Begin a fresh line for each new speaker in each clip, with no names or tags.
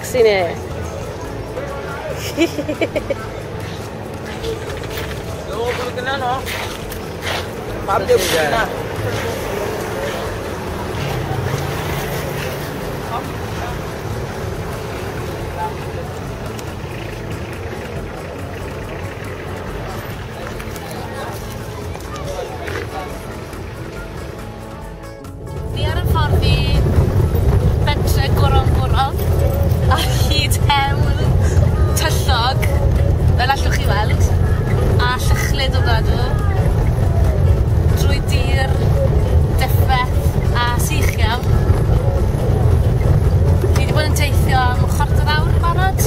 Tacsi ni. Ni ar y ffordd i bentre Gorom-Gorom a hyd hewl tyllog, fel allwch chi weld, a llychlyd ofnadw, drwy dir diffeth a sych iawn. Ni wedi bod yn teithio am chwarter awr yn barod,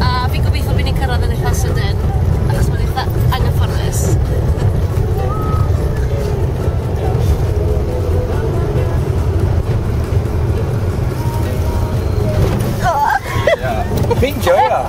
a fi'n gobeithio bydd ni'n cyrraedd yn eitha sydyn, achos mae'n eitha anghyfforddus.
Fi'n joio!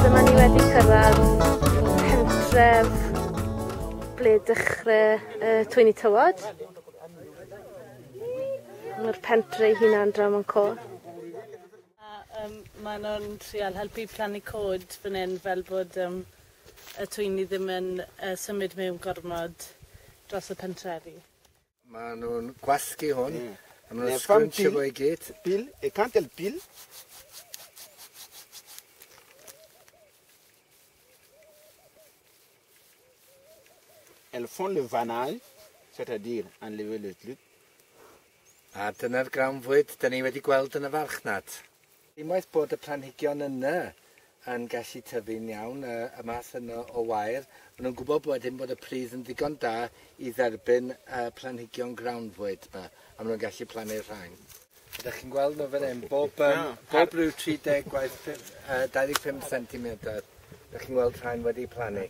Dyma ni wedi cyrraedd pentref ble dechrau Twyni Tywod. Mae'r pentre ei hunan draw mewn co.
Maen nhw'n trial helpu plannu coed fan hyn fel bod y twyni ddim yn symud mewn gormod dros y pentrefi.
Maen nhw'n gwasgu hwn, a maen nhw'n
Les femmes
sgrwnsio fo i gyd.
Pile, et quand elles pilent, elles font le vannage, c'est-à-dire enlever le truc.
A dyna'r grawnfwyd da ni wedi gweld yn y farchnad. Unwaith bod y planhigion yna yn gallu tyfu'n iawn, y math yna o wair, maen nhw'n gwybod wedyn bod y pridd yn ddigon da i dderbyn y planhigion grawnfwyd yma, a maen nhw'n gallu plannu'r rhain. Ydych chi'n gweld nhw fan hyn, bob rhyw 30 gwaith 25 centimetr, ydych chi'n gweld rhain wedi plannu.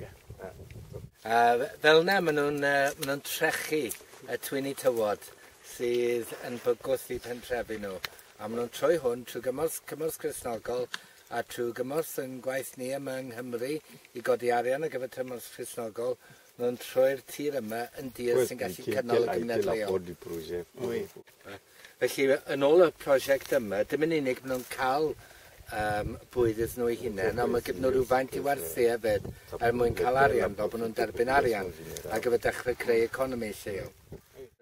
Fel yna, maen nhw'n trechu y twyni tywod sydd yn bygwth i pentrefi nhw. A maen nhw'n troi hwn trwy gymorth Cristnogol a trwy gymorth yn gwaith ni yma yng Nghymru i godi arian ar gyfer cymorth Cristnogol, maen nhw'n troi'r tir yma yn dir sy'n gallu cynnal y gymuned leol. Felly, yn ôl y prosiect yma, dim yn unig maen nhw'n cael bwyd iddyn nhw eu hunain, ond mae gyda nhw rhywfaint i werthu hefyd er mwyn cael arian, fel bod nhw'n derbyn arian ar gyfer dechrau creu economi lleol.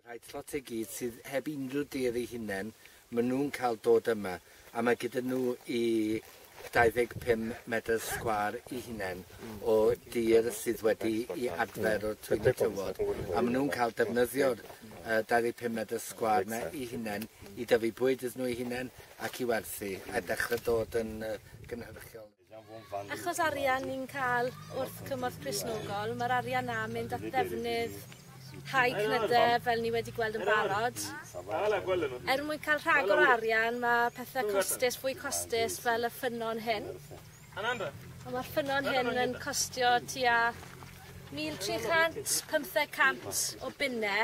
Rhai tlot i gyd sydd heb unrhyw dir eu hunain, maen nhw'n cael dod yma, a mae gyda nhw i 25 metr sgwâr eu hunain o dir sydd wedi i adfer o'r twyni tywod, a maen nhw'n cael defnyddio'r 25 metr sgwâr yna eu hunain i dyfu bwyd iddyn nhw eu hunain ac i werthu a dechrau dod yn gynhyrchiol.
Achos arian ni'n cael wrth cymorth Cristnogol, mae'r arian na'n mynd at ddefnydd hau cnydau fel ni wedi gweld yn barod. Er mwyn cael rhagor o arian, mae pethau costus, fwy costus fel y ffynnon hyn. Ond mae'r ffynnon hyn yn costio tua 1,300, 1,500 o bunnau.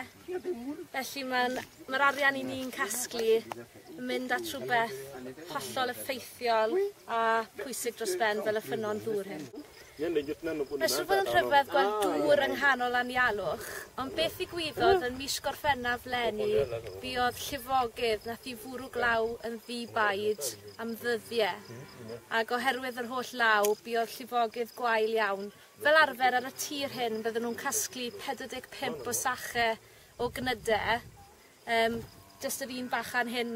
Felly mae'r arian i ni'n casglu yn mynd at rhywbeth hollol effeithiol a pwysig dros ben fel y ffynnon ddŵr hyn. Mae'n siŵr fod yn rhyfedd gweld dŵr yng nghanol anialwch, ond beth ddigwyddodd yn mis Gorffennaf leni, buodd llifogydd nath i fwrw glaw yn ddi-baid am ddyddiau. Ac oherwydd yr holl law, buodd llifogydd gwael iawn. Fel arfer ar y tir hyn, bydden nhw'n casglu 45 o sachau o gnydau, jyst yr un bachan hyn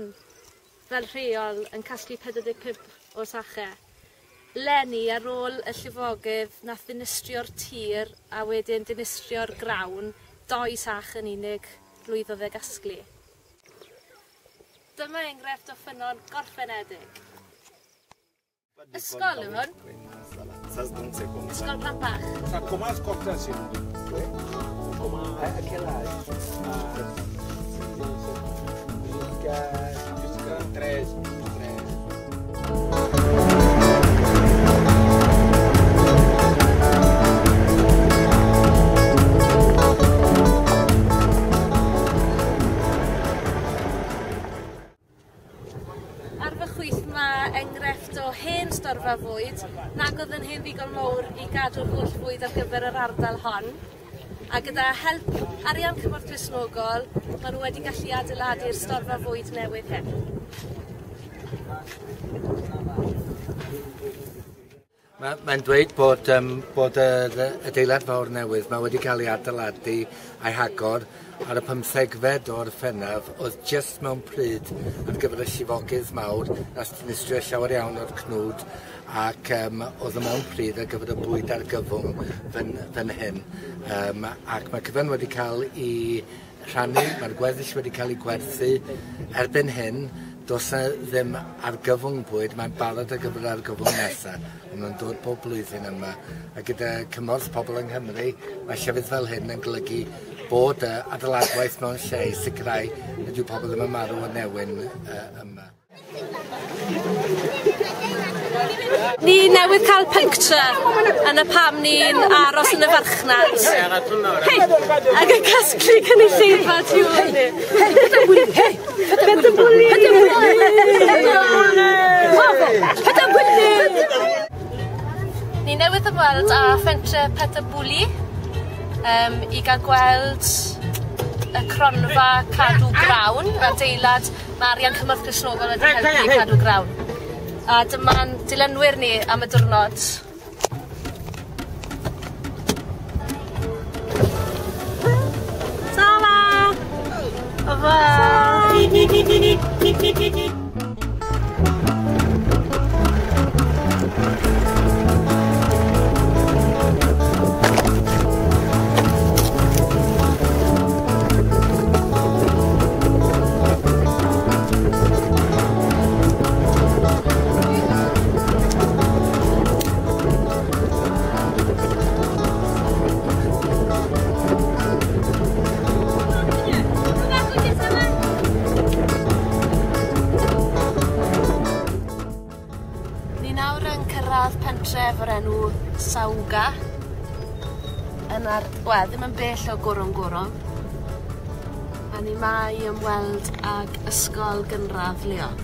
fel rheol yn casglu 45 o sachau. Leni, ar ôl y llifogydd, nath ddinistrio'r tir a wedyn dinistrio'r grawn, 2 sach yn unig lwyddodd e gasglu. Dyma enghraifft o ffynnon gorffenedig. Ysgol yw hwn. Ysgol plant bach.
Ça commence comme ça, c'est nous.
À quel âge?
6 ans, 7 ans, jusqu'à 13, 13.
Ar fy chwith mae enghraifft o hen storfa fwyd, nag oedd yn hen ddigon mawr i gadw'r holl fwyd ar gyfer yr ardal hon. A gyda help arian Cymorth Cristnogol, maen nhw wedi gallu adeiladu'r storfa fwyd newydd hyn.
Mae'n dweud bod yr adeilad fawr newydd mae wedi cael ei adeiladu a'i hagor ar y 15fed o'r Orffennaf, oedd jyst mewn pryd ar gyfer y llifogydd mawr, nath dinistrio llawer iawn o'r cnwd, ac oedd o mewn pryd ar gyfer y bwyd argyfwng fan hyn. Ac mae cyfan wedi cael ei rhannu, mae'r gweddill wedi cael ei gwerthu. Erbyn hyn, does 'na ddim argyfwng bwyd, mae'n barod ar gyfer yr argyfwng nesaf. Maen nhw'n dod bob blwyddyn yma, a gyda cymorth pobl yng Nghymru, mae llefydd fel hyn yn golygu bod y adeiladwaith mewn lle i sicrhau nad yw pobl ddim yn marw o newyn yma.
Ni newydd cael puncture yn y pam ni'n aros yn y farchnad. Hei! Ac yn casglu cynulleidfa tu ôl ni. Hei! Ni newydd ymweld â phentre Petabuli i gael gweld y cronfa cadw grawn, adeilad mae arian Cymorth Cristnogol wedi helpu cadw grawn. A dyma'n dilynwyr ni am y diwrnod. Tala! Pentref o'r enw Saouga yn ar, wel, ddim yn bell o Gorom-Gorom, a ni 'ma i ymweld ag ysgol gynradd leol.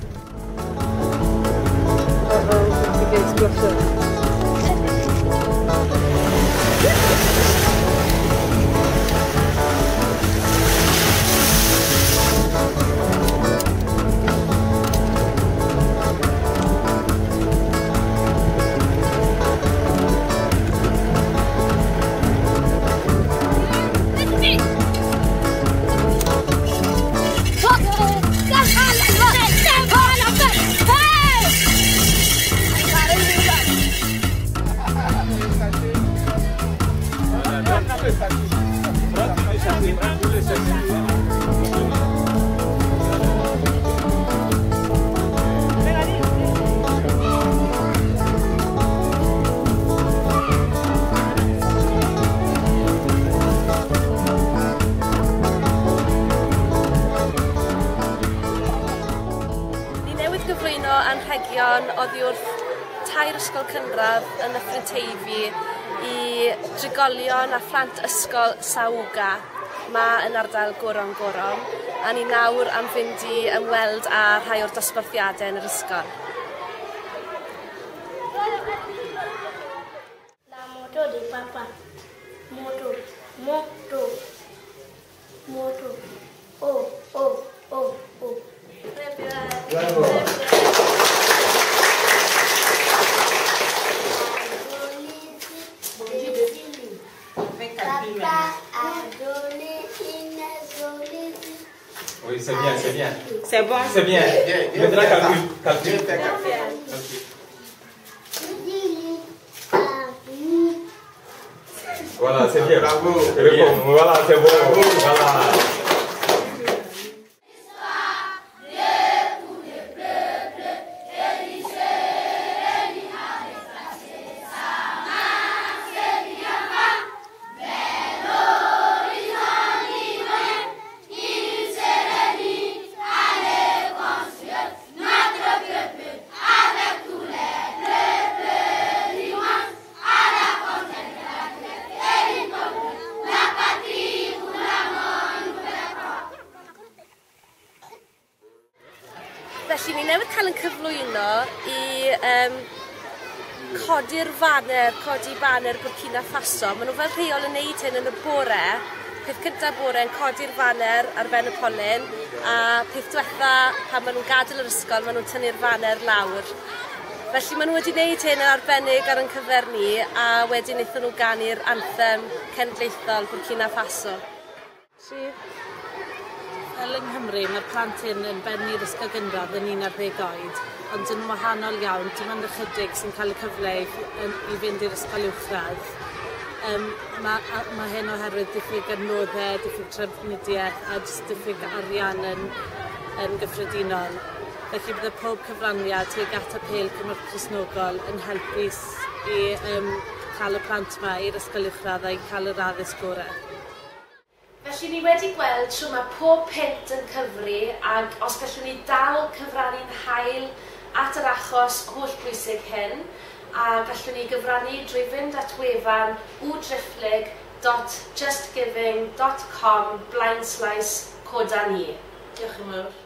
Anrhegion oddi wrth tair ysgol cynradd yn Nyffryn Teifi i drigolion a phlant ysgol Saouga ma yn ardal Gorom-Gorom, a ni nawr am fynd i ymweld â rhai o'r dosbarthiadau yn yr ysgol.
La moto de papa. Moto, moto, moto. Oh, oh, oh, oh.
Bravo.
Papa a donné une jolie.
Oui, c'est bien, c'est bien.
C'est bon.
C'est bien. Maintenant, calcule. Calcule. Voilà, c'est bien. Bravo. Voilà, c'est bon. Voilà.
Felly ni newydd cael yn cyflwyno i codi'r faner, codi baner Burkina Faso. Maen nhw fel rheol yn neud hyn yn y bore. Peth cyntaf bore yn codi'r faner ar ben y polyn, a peth diwetha pan maen nhw'n gadael yr ysgol, maen nhw'n tynnu'r faner lawr. Felly maen nhw wedi wneud hyn yn arbennig ar ein cyfer ni, a wedyn wnaethon nhw ganu'r anthem cenedlaethol Burkina Faso.
Tri. Fel yng Nghymru, mae'r plant hyn yn bennu'r ysgol gynradd yn 11 oed, ond yn wahanol iawn, dim ond ychydig sy'n cael y cyfle i fynd i'r ysgol uwchradd. Mae hyn oherwydd diffyg adnoddau, diffyg trafnidiaeth a jyst diffyg arian yn gyffredinol. Felly bydde pob cyfraniad tuag at apêl Cymorth Cristnogol yn helpu i cael y plant yma i'r ysgol uwchradd a i cael yr addysg gorau.
Felly ni wedi gweld trwy mae pob punt yn cyfri, ac os gallwn ni dal cyfrannu'n hael at yr achos holl bwysig hyn, a gallwn ni gyfrannu drwy fynd at wefan www.justgiving.com/codani.
Diolch yn fawr.